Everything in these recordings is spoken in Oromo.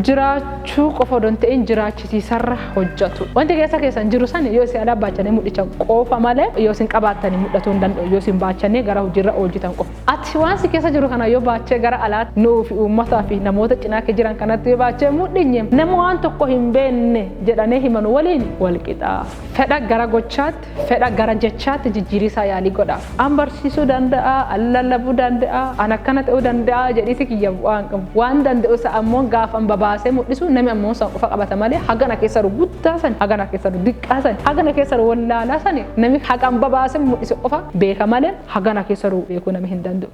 Jiraachuu qofa odoo hin ta'in jiraachisiisarra hojjetu. Wanti keessa keessan jiru san yoo isin alaa baachanii mul'ichan qofa malee yoo isin qabaattanii mul'atuu hin danda'u. Yoo isin baachanii gara hojiirra oolchitan qofa. Ati waan si keessa jiru kana yoo baachee gara alaatti nuu fi uummataa fi namoota cinaa kee jiran kanatti yoo baachee mul'inye nama waan tokko hin beekne jedhanii himan waliin wal qixa. Fedha gara gochaatti, fedha gara jechaatti jijjiiriisaa yaalii godha. An barsiisuu danda'a, an lallabuu danda'a, an akkana ta'uu danda'a jedhiiti kiyya bu'aa hin qabu. Waan danda'u isa ammoo gaafa an babaasee mul'isu namni ammoo san qofa qabata malee hagana keessa jiru guddaa san, hagana keessa jiru diqqaa san, hagana keessa jiru wallaalaa san namni haga an babaasee mul'isu qofa beeka malee hagana keessa jiru beekuu namni hin danda'u.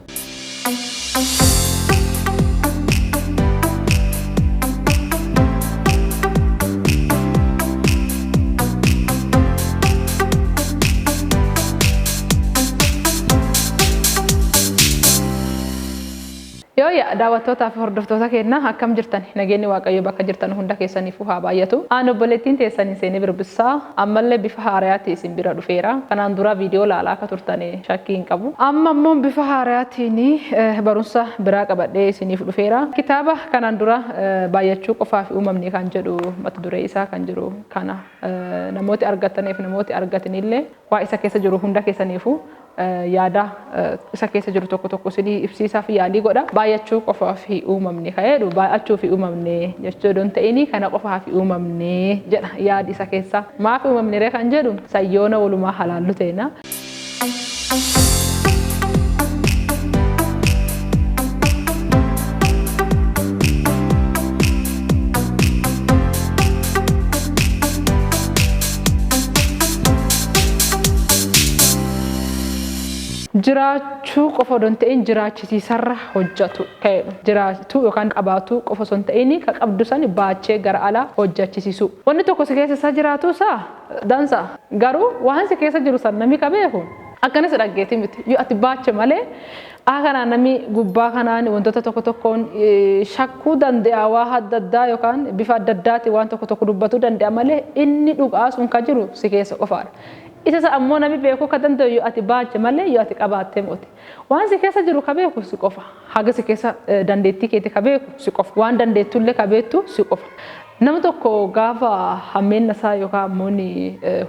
Yoo yaa daawwattootaa fi hordoftoota keenya, akkam jirtan? Nageenyi Waaqayyoo bakka jirtan hunda keessaniifuu haa baay'atu. Aan obboleettiin teessan seenee birbissaa ammallee bifa haarayaatiin isin bira dhufeera. Kanaan dura viidiyoo laalaa akka turtan shakkii hin qabu. Amma immoo bifa haarayaatiin barumsa biraa qabadhee isiniif dhufeera. Kitaaba kanaan dura "Baay'achuu qofaa fi uumamni" kan jedhu mata duree isaa kan jiru kana namooti argataniif namooti argatinillee waa isa keessa jiru hunda keessaniifuu yaada isa keessa jiru tokko tokko isinii ibsiisaaf yaalii godha. Baay'achuu qofaaf uumamne kan jedhu, baay'achuu fi uumamne jechuu odoo hin ta'in, kana qofaaf uumamne jedha yaadi isa keessa. Maaf uumamne ree kan jedhu sayyoona walumaa halaallu teena. Jiraachuu qofa odoo hin ta'in jiraachisiisarra hojjetu ka'edha. Jiraachuu yookaan qabaatu qofa osoo hin ta'in ka qabdu san baachee gara alaa hojjechisiisuu. Wanni tokko si keessa isaa jiraatu isaa dansa. Garuu waan si keessa jiru san namni ka beeku akkanas dhaggeeti miti. Yoo ati baache malee kanaan namni gubbaa kanaan wantoota tokko tokkoon shakkuu danda'a, waa adda addaa yookaan bifa adda addaatiin waan tokko tokko dubbatuu danda'a malee inni dhugaa sun ka jiru si keessa qofaadha. Isa isa ammoo namni beekuu ka danda'u yoo ati baache malee yoo ati qabaattee miti. Waan si keessa jiru ka beeku si qofa. Haga si keessa dandeettii keeti ka beeku si qofa. Waan dandeettullee ka beektu si qofa. Nama tokko gaafa hammeenna isaa yookaan ammoo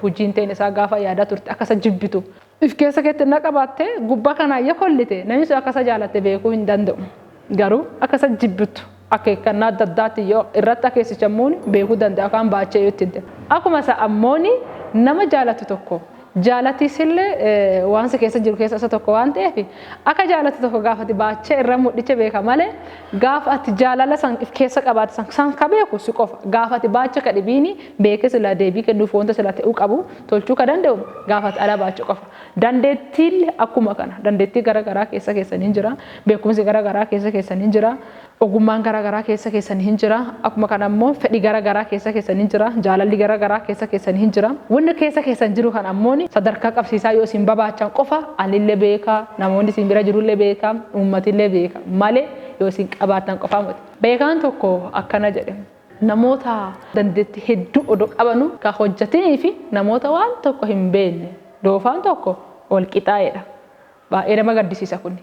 hojiin ta'in isaa gaafa yaadaa turte akka isa jibbitu if keessa keetti na qabaatte, gubbaa kanaan yoo kollite, namni sun akka isa jaalatte beekuu hin danda'u. Garuu akka isa jibbitu akeekkannaa adda addaatti yoo irratti akeessichammuun beekuu danda'a yookaan baachee yoo ittiin ta'e. Akkuma isa ammoon nama jaalatu tokko jaalatiisillee waan si keessa jiru keessa isa tokko waan ta'eef, akka jaalatu tokko gaafa ati baachee irra mudhiche beeka malee gaafa ati jaalala san if keessa qabaate san ka beeku si qofa. Gaafa ati baache ka dhibiini beekee sila deebii kennuuf wanta sila ta'uu qabu tolchuu ka danda'u gaafa ati ala baache qofa. Dandeettiin akkuma kana dandeettii gara garaa keessa keessanii jira. Beekumsi gara garaa keessa keessanii jira. Ogummaan gara garaa keessa keessanii hin jira. Akkuma kana ammoo fedhi gara garaa keessa keessanii jira. Jaalalli gara garaa keessa keessanii hin jira. Wanni keessa keessan jiru kan ammoo sadarkaa qabsiisaa yoo isin babaachan qofa anillee beeka, namoonni isin bira jirullee beeka, uummatillee beeka malee yoo isin qabaattan qofaa miti. Beekaan tokko akkana jedhe: "Namoota dandeettii hedduu odoo qabanu ka hojjetinii fi namoota waan tokko hin beekne doofaan tokko wal qixaa'eedha." Baay'ee nama gaddisiisa kun.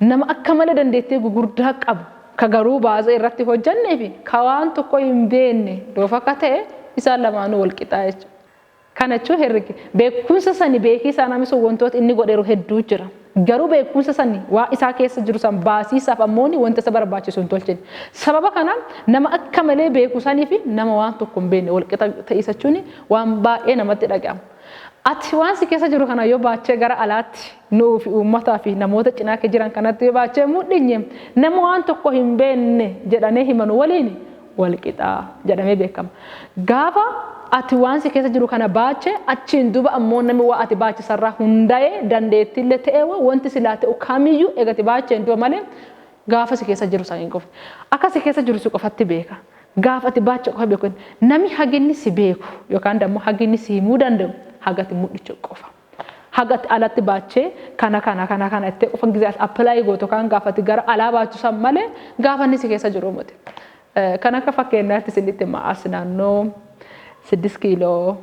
Nama akka malee dandeettii gugurdaa qabu ka garuu baasee irratti hojjannee fi ka waan tokko hin beekne doofa akka ta'e isaan lamaanuu wal qixaa jechuudha. Kana jechuun herregi beekumsa sani beekii isaa namni sun wantoota inni godheeru hedduu jira. Garuu beekumsa sani waa isaa keessa jiru san baasiisaaf ammoo wanta isa barbaachisu hin tolchine. Sababa kanaan nama akka malee beeku sanii fi nama waan tokko hin beekne wal qixa ta'isachuun waan baay'ee namatti dhaga'ama. Ati waan si keessa jiru kana yoo baachee gara alaatti nuu fi uummataa fi namoota cinaa kee jiran kanatti yoo baachee mudhinye, nama waan tokko hin beekne jedhanii himan waliin wal qixaa jedhamee beekama. Gaafa ati waan si keessa jiru kana baache, achiin duuba ammoo namni waa ati baachisarraa hundaa'ee dandeettiillee ta'ee wanti silaa ta'u kamiyyuu eegati baacheen duuba malee gaafa si keessa jiru san hin qofa. Akka si keessa jiru si qofatti beeka. Gaafa ati baacha qofa beeku, namni haginni si beeku yookaan immoo haginni si himuu danda'u hagati mudhicha qofa. Hagati alatti baachee kana kana kana kana itti qofa gizee ati apply gootu yookaan gaafa ati gara alaa baachu san malee gaafa inni si keessa jiru miti. Kan akka fakkeenyaatti isinitti hima, as naannoo 6 kiiloo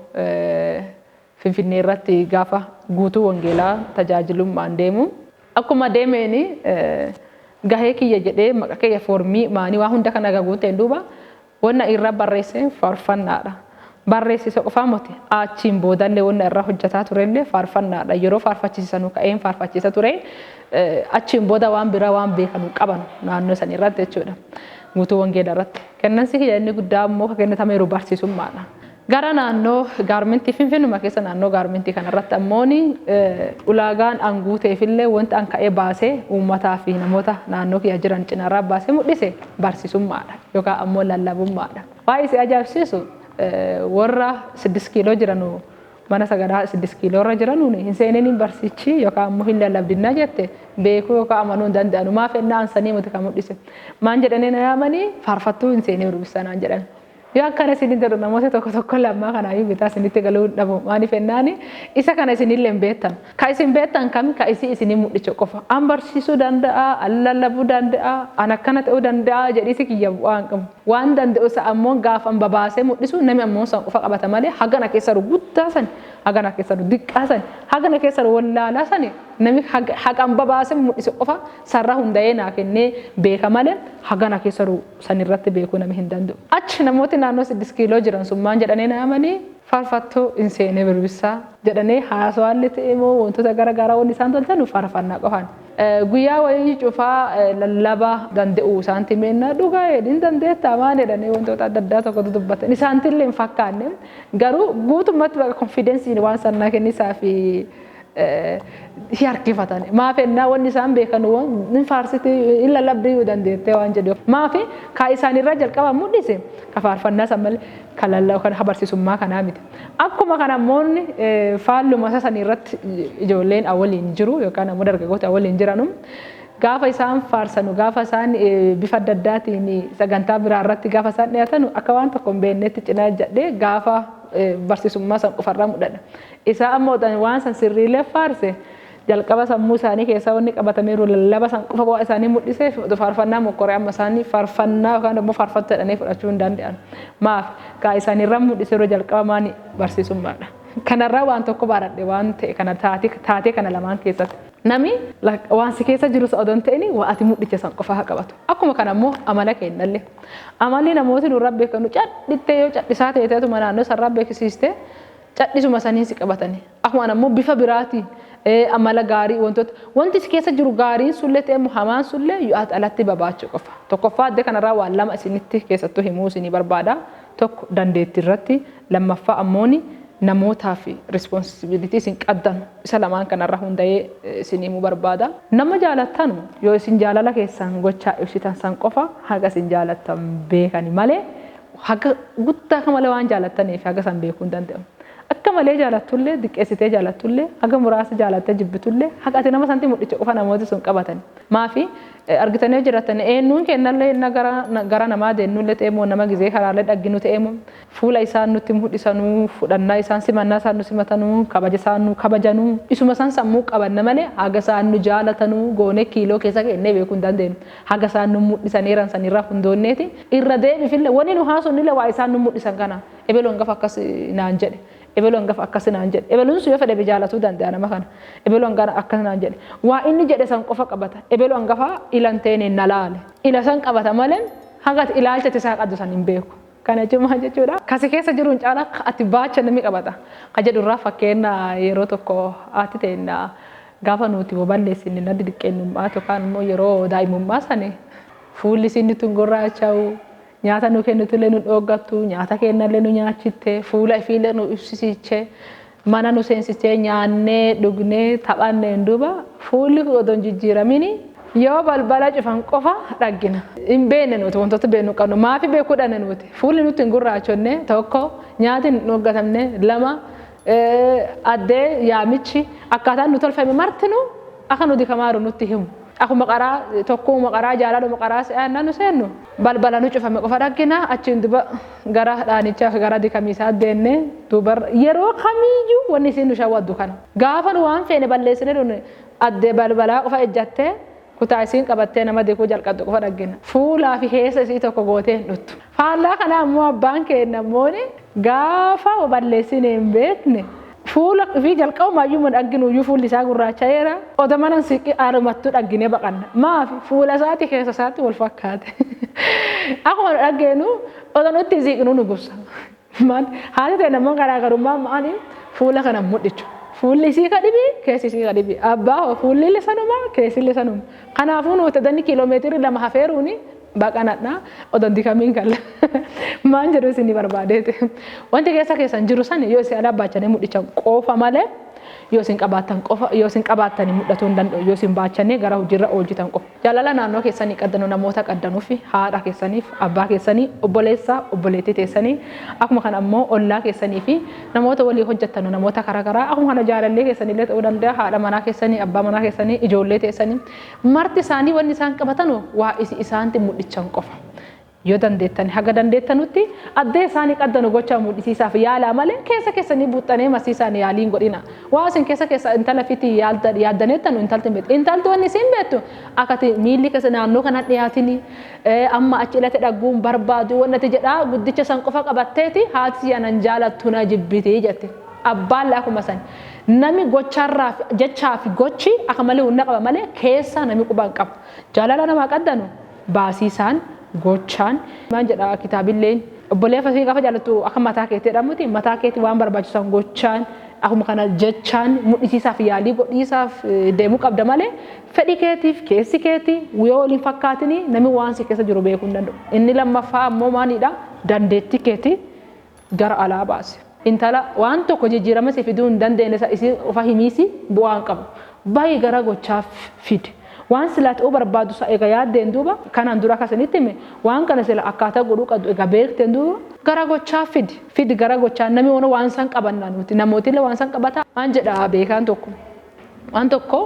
Finfinnee irratti gaafa guutuu wangeelaa tajaajilummaan deemu. Akkuma deemeeni gahee kiyya jedhee maqaa kiyya foormii maanii waa hunda kana guuteen duuba Wanna irra barreesse faarfannaadha. Barreessisa qofaa miti, achiin boodallee wanna irra hojjetaa turellee faarfannaadha. Yeroo faarfachiisanuu ka'een faarfachiisa ture. Achiin booda waan biraa waan beekanu qaban naannoo san irratti jechuudha. Guutuu wangeela irratti. Kennansi kiyya inni guddaa immoo kan kennatameeru barsiisummaadha. Gara naannoo Gaarmentii, Finfinnuma keessa naannoo Gaarmentii kanarratti ammoo ulaagaan an guuteefillee, wanti an ka'ee baasee uummataa fi namoota naannoo kiyya jiran cinarraa baasee mul'ise barsiisummaadha yookaan ammoo lallabummaadha. Waa'ee si ajaa'ibsiisu, warra 6 kiiloo jiranu, mana sagadaa 6 kiiloo irra jiranuun hin seeneen barsiichi yookaan ammoo hin lallabdinnaa jette beekuu yookaan amanuu hin danda'anu. Maaf ennaa ansanii miti kan mul'ise. Maan jedhanii na yaamanii, faarfattuu hin seenee dubbisanaan jedhan. Yoo akkana isin jedhu namoota tokko tokko lammaa kanaayyuu bitaa isinitti galuu dhabu. Maaliif ennaani isa kana isinillee hin beektan. Ka isin beektan kami? Ka isii isinii mul'ichu qofa. An barsiisuu danda'a, an lallabuu danda'a, an akkana ta'uu danda'a jedhiisi kiyya bu'aa hin qabu. Waan danda'u isa ammoo gaafa an babaasee mul'isu nami ammoo san qofa qabata malee, hagana keessa guddaa san, hagana keessa diqqaa san, hagana keessa wallaalaa sani, nami haqan babaasee mul'isu qofa sarara hunda'ee naa kennee beeka malee, hagana keessa san irratti beekuu nami hin danda'u. Achi namooti naannoo 6 kiiloo jiran sun maan jedhanii na yaamanii, faarfattuu hin seenee birbissaa jedhanii. Haasawaallee ta'e immoo wantoota gara garaa wanni isaan tolchan faarfannaa qofaan. Guyyaa wayii cufaa lallaba danda'u isaanti meenna dhugaa hin dandeettaa maan jedhanii wantoota adda addaa tokkotu dubbatan. Isaantillee hin fakkaanne, garuu guutummaatti bakka confidenceiin waan sannaa kennisaa fi harkifatan. Maaf ennaa wanni isaan beekan hin faarsiti, hin lallabdii dandeettee waan jedhu. Maafi kaa isaanirraa jalqaba mul'ise ka faarfannaa san malee ka lallaba kan barsiisummaa kanaa miti. Akkuma kana ammoonni faalluma isa sanii irratti ijoolleen waliin jiru yookaan ammoo dargaggoota waliin jiranu, gaafa isaan faarsanu, gaafa isaan bifa adda addaatiin sagantaa biraa irratti gaafa isaan dhiyaatanu, akka waan tokko hin beeknetti cinaa jedhee gaafa barsiisummaa san qofarraa mul'adha. Isaa ammoo waan san sirriilee faarse, jalqaba sammuu isaanii keessaa wanni qabatameeru lallaba san qofa bu'aa isaanii mul'isee, faarfannaa mokkoree amma isaanii faarfannaa yookaan immoo faarfattu jedhanii fudhachuu hin danda'an. Maaf kaa isaaniirra mul'iseeru jalqaba maani barsiisummaadha. Kanarraa waan tokko baradhe, waan ta'e kana taatee kana lamaan keessatti. Nami waan si keessa jiru odoo hin ta'in waa ati mul'icha san qofa haa qabatu. Akkuma kana immoo amala kennallee. Amalli namooti nurraa beekanu, cadhittee yoo cadhisaa ta'e ta'etuma naannoo sarraa beeksisiiste, cadhisuma saniin si qabatani. Akkuma ammoo bifa biraatiin amala gaarii, wantoota wanti si keessa jiru gaariin sullee ta'e hamaan sullee yoo ati alatti babaachuu qofa. Tokkoffaa addee kanarraa waan lama isinitti keessattuu himuu isinii barbaada. Tokko dandeettii irratti, lammaffaa ammooni namootaa fi responsibility isin qaddan, isa lamaan kanarra hunda'ee isin himuu barbaada. Nama jaalattan yoo isin jaalala keessan gochaa ibsitan san qofa haga isin jaalattan beekani malee, haga guddaa akka malee waan jaalattaniif haga san beekuu hin danda'u. Akka malee jaalattullee, diqqeessitee jaalattullee, haga muraasa jaalattee jibbitullee, haga ati nama sanatti mul'icha qofa namooti sun qabatan. Maafi argitanii jiraatan eenyuun kennallee inni gara namaa deennullee ta'e, nama gizee karaalee dhagginu ta'e, fuula isaan nutti mul'isanuu, fudhannaa isaan simannaa isaan nu simatanuu, kabaja isaan nu kabajanuu, isuma isaan sammuu qabanna malee, haga isaan nu jaalatanuu goonee kiiloo keessa kennee beekuu hin dandeenyu. Haga isaan nu mul'isaniiran sanirraa hundoonneeti irra deebifillee wanni nu haasofnillee waa isaan nu mul'isan kana. Ebeluun hangafa akkas naan jedhe. Ebeluu hangafa akkas naan jedhe. Ebeluun sun yoo fedhe jaalatuu danda'a nama kana. Ebeluu hangafa akkas naan jedhe. Waa inni jedhe san qofa qabata. Ebeluu hangafa ilan ta'een na laale. Ila san qabata malee haga ilaalcha isaa qabdu san hin beeku. Kana jechuun maal jechuudha? Kasi keessa jiruun caalaa ati baacha namni qabata. Ka jedhurraa fakkeenya, yeroo tokko haati ta'een gaafa nuti balleessine nadi xiqqeennummaa yookaan immoo yeroo daa'imummaa sani, fuulli isiin nutti hin gurraacha'u, nyaata nu kennitullee nu dhooggattu, nyaata kennallee nu nyaachitte, fuula ifiillee nu ibsisiiche, mana nu seensistee, nyaannee dhugnee taphanneen duuba fuulli odoo hin jijjiiramini yoo balbala cufan qofa dhaggina. Hin beekne nuti, wantoota beeknu qabnu maafi beekuu dhanne nuti? Fuulli nutti hin gurraachonne tokko, nyaati hin dhooggatamne lama, addee yaamichi akkaataan nu tolfame martinu akka nuti kamaaru nutti himu. Akkuma qaraa tokkuma qaraa jaalaluma qaraa se'annaa nu seennu, balbala nu cufame qofa dhaggina. Achiin duba gara dhaanichaa fi gara dikamiisaa deenne duuba yeroo kamiyyuu wanni isiin nu shawwaddu kana. Gaafa nu waan feene balleessine dhune, addee balbalaa qofa ejjattee kutaa isiin qabattee nama dikuu jalqabdu qofa dhaggina. Fuulaa fi keessa isii tokko gootee hin dhuttu. Faallaa kana ammoo abbaan keenya ammoo gaafa balleessine hin beekne, fuula fi jalqabumaayyuu mun dhagginu iyyuu fuulli isaa gurraacha'eera. Oda mana siqi arumattuu dhagginee baqanna. Maaf? Fuula isaati keessa isaatti wal fakkaate. Akkuma nu dhaggeenu Osoo nutti siiqnuu nu gubsa. Maal haati ta'e namoonni garaagarummaa maali fuula kana mul'ichu. Fuulli isii ka dhibi keessi isii ka dhibi. Abbaa hoo fuulli illee sanuma keessi illee sanuma. Kanaafuu nuti danni kiiloomeetirii 2 hafeeruuni baqanadha. Odon dikamiin kalla. Maan jedhu isin barbaadeeti. Wanti keessa keessan jiru sani yoo isin alaa baachanii mul'ichan qofa malee yoo isin qabaattan qofa yoo isin qabaattanii mul'atuu hin danda'u yoo isin baachanii gara hojiirra oolchitan qofa. Jaalala naannoo keessanii qaddanu namoota qaddanuuf haadha keessaniif abbaa keessanii obboleessa obboleettii teessanii akkuma kana ammoo ollaa keessanii fi namoota walii hojjettanu namoota karaa karaa akkuma kana jaalallee keessanillee ta'uu danda'a haadha manaa keessanii abbaa manaa keessanii ijoollee teessanii marti isaanii wanni isaan qabatanu waa isi isaanti mul'ichan qofa. Yoo dandeettani haga dandeettanutti addee isaanii qaddanu gochaa mul'isiisaaf yaalaa malee keessa keessanii buuxxanee masiisaan yaalii hin godhina. Waa isin keessa keessa intala fitii yaaddaneettanu intalti hin beektu. Intalti wanni isin beektu akkati miilli keessa naannoo kana dhiyaatini amma achi ilate dhagguun barbaadu wanni ati jedhaa guddicha san qofa qabatteeti haati si anan jaalattu na jibbitii jette. Abbaan akkuma san nami gocharraa jechaa fi gochi akka malee humna qaba malee keessa nami quba hin qabu. Jaalala namaa qaddanu baasiisaan gochaan maal jedha kitaabilleen obboleessa fi gaafa jaallattu akka mataa keetti jedhamuti mataa keetti waan barbaachisan gochaan akkuma kana jechaan mul'isiisaaf yaalii godhiisaaf deemuu qabda malee fedhi keetiif keessi keetii yoo waliin fakkaatini namni waan si keessa jiru beekuu hin danda'u. Inni lammaffaa ammoo maalidha dandeettii keetii gara alaa baase. Intala waan tokko jijjiirama si fiduu hin dandeenye isii qofa himiisi bu'aa hin qabu. Bahi gara gochaaf fidi. Waan silaa ta'uu barbaadu isa egaa yaaddeen duuba kanaan dura akka isinitti hime waan kana sila akkaataa godhuu qabdu egaa beekteen duuba gara gochaa fidi. Fidi gara gochaa namni waan san qabannaa nuti namootillee waan san qabataa waan jedha beekaan tokko. Waan tokko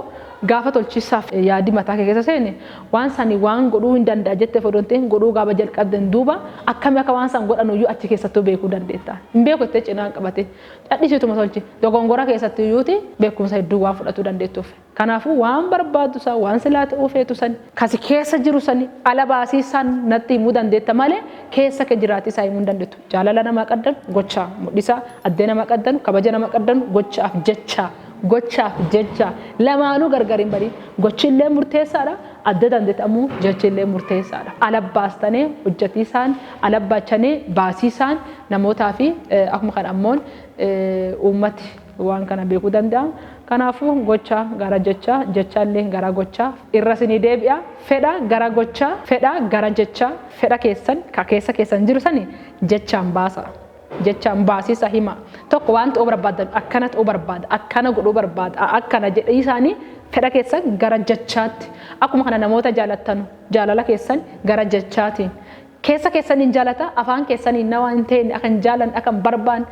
gaafa tolchisaaf yaadi mataa kee keessa seene waan sani waan godhuu hin danda'a jettee odoo hin ta'in godhuu gaafa jalqabden duuba akkami akka waan san godhan iyyuu achi keessattuu beekuu dandeetta. Hin beeku jettee cinaan qabate cadhisiituma tolchi dogongora keessatti iyyuuti beekumsa hedduu waan fudhatuu dandeettuuf. Kanaafuu waan barbaaddu san waan silaa ta'uu feetu san kasi keessa jiru sani ala baasii san natti himuu dandeetta malee keessa kee jiraatii isaa himuu hin dandeettu. Jaalala namaa qaddan gochaa mul'isaa addee nama qaddanu kabaja nama qaddanu gochaaf jechaa gochaaf jecha lamaanuu gargar hin bariin gochillee murteessaadha adda dandeetti ammoo jechillee murteessaadha. Alabbaastanii hojjetiisaan alabbaachanii baasiisaan namootaa fi akkuma kana ammoo uummati waan kana beekuu danda'a. Kanaafuu gocha gara jecha jechallee gara gochaa irra isinii deebi'a fedha gara gochaa fedha gara jecha fedha keessan ka keessa keessan jiru sani jechaan baasa. Jechaan baasisa hima. Tokko waan ta'uu barbaadan akkana ta'uu barbaada akkana godhuu barbaada akkana jedhii isaanii fedha keessan gara jechaatti akkuma kana namoota jaalattanu jaalala keessan gara jechaatiin keessa keessaniin jaalata afaan keessaniin nama hin ta'in akka hin jaalan akka hin barbaan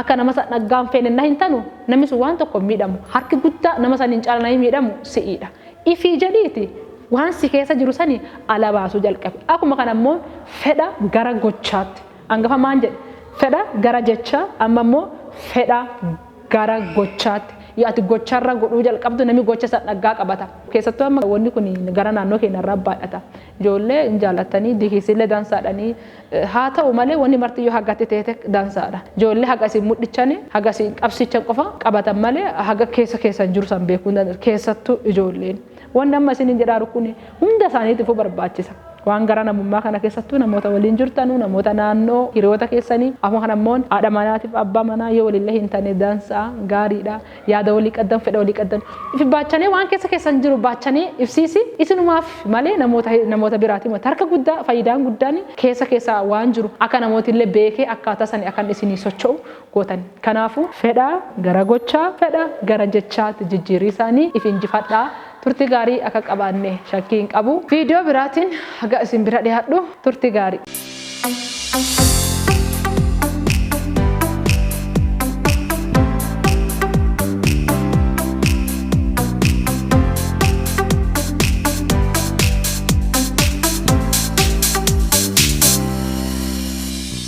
akka nama san dhaggaan feene na hin tanu namni sun waan tokko miidhamu harki guddaa nama saniin caala namni miidhamu si'iidha. Ifii jedhiiti waan si keessa jiru sani ala baasuu jalqabe. Akkuma kana immoo fedha gara gochaatti. Hangafa maan jedhe fedha gara jechaa amma immoo fedha gara gochaatti. Yoo ati gocharra godhuu jalqabdu namni gocha san dhaggaa qabata. Keessattuu amma wanni kun gara naannoo keenyarraa baay'ata. Ijoollee hin jaalatanii dikiisillee dansaadhanii haa ta'u malee wanni marti yoo hagatti teete dansaadha. Ijoollee haga isin mudhichani haga isin qabsiichan qofa qabatan malee haga keessa keessan jiru san beekuu hin danda'u. Keessattuu ijoolleen. Wanni amma isiniin jedhaaru kun hunda isaaniitiifuu barbaachisa. Waan gara namummaa kana keessattuu namoota waliin jirtanu namoota naannoo hiriyoota keessanii akkuma kana immoo haadha manaatiif abbaa manaa yoo walillee hin taane dansaa gaariidha yaada walii qaddan fedha walii qaddan ifi baachanii waan keessa keessan jiru baachanii ibsiisi isinumaaf malee namoota namoota biraatii miti harka guddaa faayidaan guddaan keessa keessa waan jiru akka namooti illee beekee akkaataa sanii akka isinii socho'u gootan kanaafuu fedha gara gochaa fedha gara jechaatti jijjiirrii isaanii if injifadhaa. Turtii gaarii akka qabaanne shakkii hin qabu. Viidiyoo biraatiin haga isin bira dhiyaadhu turtii gaarii.